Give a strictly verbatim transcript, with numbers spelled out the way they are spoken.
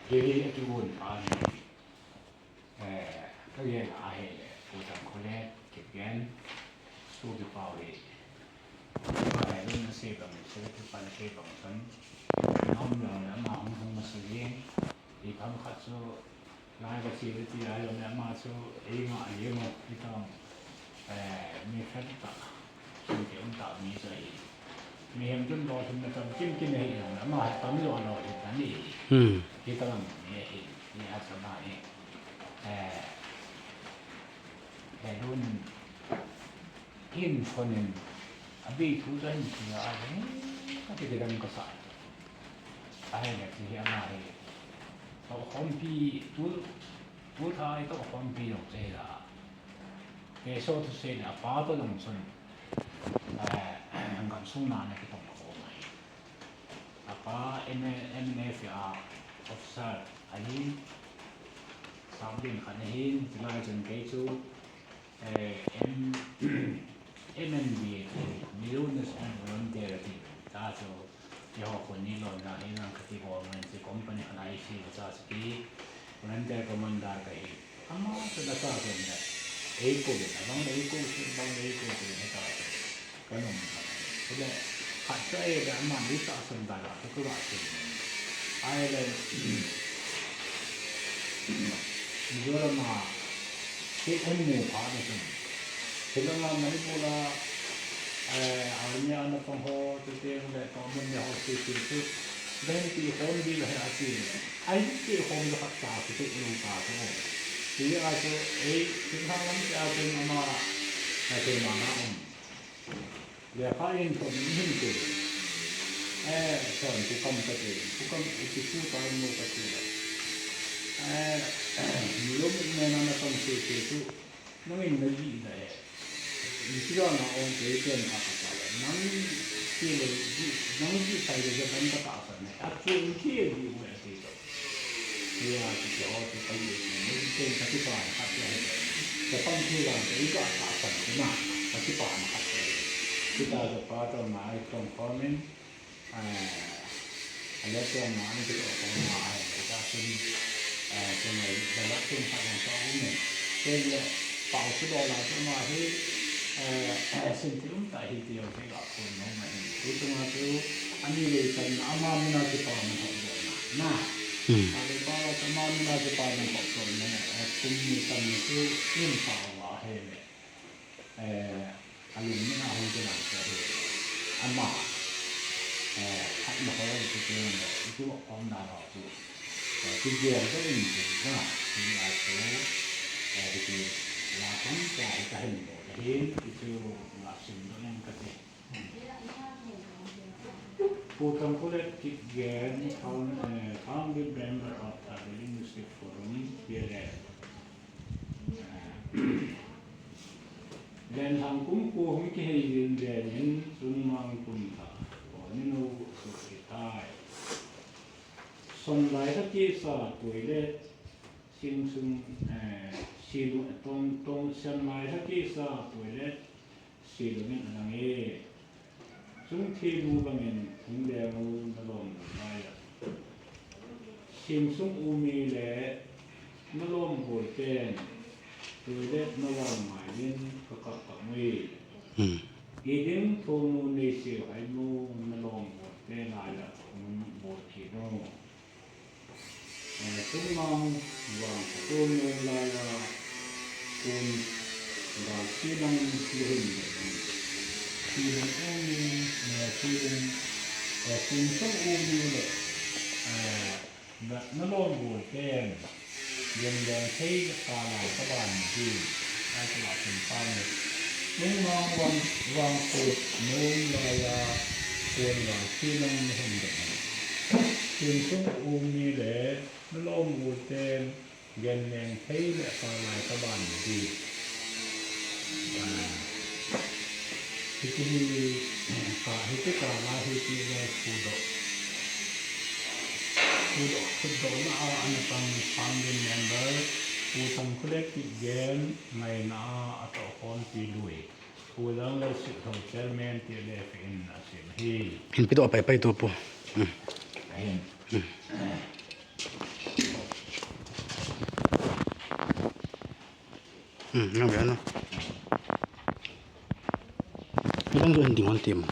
Kei hi atu un pa ni. Eh, ka gen a hi le, Pu Thangkholet Kipgen, Pu Kipau hi. Ka he lun na sei bang, sei tu pan sei bang san. Nom jong le ama hung hung ma sei jeng. I pham khat chu, lai ka sei ti a jong le ama chu, ei nga ei mo, i tong. Eh, mi khat ta. Kin ke um ta mi sa hi. Mi hem dun lo hin na tam kim kim hi jong, ama ha tam lo lo hi ta ni. Hmm. Hi ta lam mi hi, ni a sa ma hi. Eh, he lun hin phon hin, a bi thu ta hin thu a hi, ka ti dam ka sa. A hi na ti hi ama hi. To khom pi tu, tu tha hi to khom pi jong che la. Kei so thusei le, a pa to jong chun, eh, gamsung na na kitong khom ahi. A pa M N F a officer ahi, sap din khat ahi, chulai chun kei chu, eh, M-, M N V, Mizo National Volunteer ahi, ta chu, Keiho khun ni lom na hi nang kati bol ngai chi company khat a I C U cha chi ki volunteer commander ka hi. Ama chu da sa ken da. Ei ko le, abang ei ko, abang ei ko ko ne ta. Ka nom ka. Ko le, khat cha ei da ama ni ta san da la, ko la chen. Ai le, Mizoram a, ki en ne pa ne chen. Shillong a Manipur a, eh, army a na pang ho, tu te le, to mun le ho si si tu. Then ti hom di le a si. Ai ti hom le khat ta si tu lu ta tu. Ti a tu, eh, ti ha lam ti a tu ama, na tu ma na um. Le kha in to ni hin tu. Eh, son tu kam ka tu. Tu kam ti su ta mo ka tu. Eh, ni lo ne na na kam si si tu. Nangin najih da e. Nisi da na ong te ten a ka ta le. Nang ti le ji, nang ji sai le ja kan ka ta sa ne. A chu nisi e ji u e ti to. Ya ti ti o ti ka ji ne. Nisi ten ka ti pa ka ti e. Ka pang ti la ka i ka ta sa ne na. Ka ti pa ka ti e. Ti ta ja pa to na ai tong comment. Eh, a le te ma ni te ko ma ai, ta sin, eh, te mai, da la tin pa ko sa u ne. Te le, pa u su do la te ma hi, eh, sin ti um ta hi ti yo te ga ko no ma hi. Tu tu ma tu, ani le tan ama mi na ti pa ma ho do na. Na. Hmm. A le pa la ta ma mi na ti pa ma ho do na. Eh, kum ni tan ni tu, in pa wa he le. Eh, a lungna hung kilang ta hi. Ama, eh, khat ma ho chu chu, chu khom na lo chu. Eh, chu gel ka in chu na, chu a chu, eh, chu la khom ka hi ka hin mo ta hi, chu la sim do nen ka ti. Pu Thangkholet Kipgen, found-, eh, founding member of the Linguistic Forum, P L F. Lenlhang kum ko hung kihei jin ven in chungmang kum thah ko ni no su ki tai. Son lai kha kisa toilet sing sung, eh, silu tong, tong, son lai kha kisa toilet silu min anang e. Sung thei bu bangin hung leng u na lom u lai a. Sing sung u mi le na lom boi ten, toilet na lom mai in ka kap kap mu i. Hmm. I ding thong u nei siu hai mu na lom boi ten lai a hung boi ki no. Eh, kum nang vang, kum nang lai a, kum gal si nang ni hin. Si nang ong ni, eh, si nang, eh, kum song ong ni le, eh, na, na lom bol ten, gen gen thei ka lai ka ban ni hi, ai ka la kum pa ni. Kum nang vang, vang kut, nang lai a, kum gal si nang ni hin. Kum song ong ni le, Na lom u ten, gen neng thei le ka lai ka ban di. Ah, hiti hi, ka, hiti ka la hiti le pu do. Pu do, pu do na a ana pang founding member, Pu Thangkholet Kipgen, ngai na a, a to khom ti lui. Pu Langlal Sitho chairman ti le fi in a sim hi. Hin pi do pai pai to pu. Hmm. Ahin. Hmm. Hmm, nang ve na. Ilang jo ding hon tem.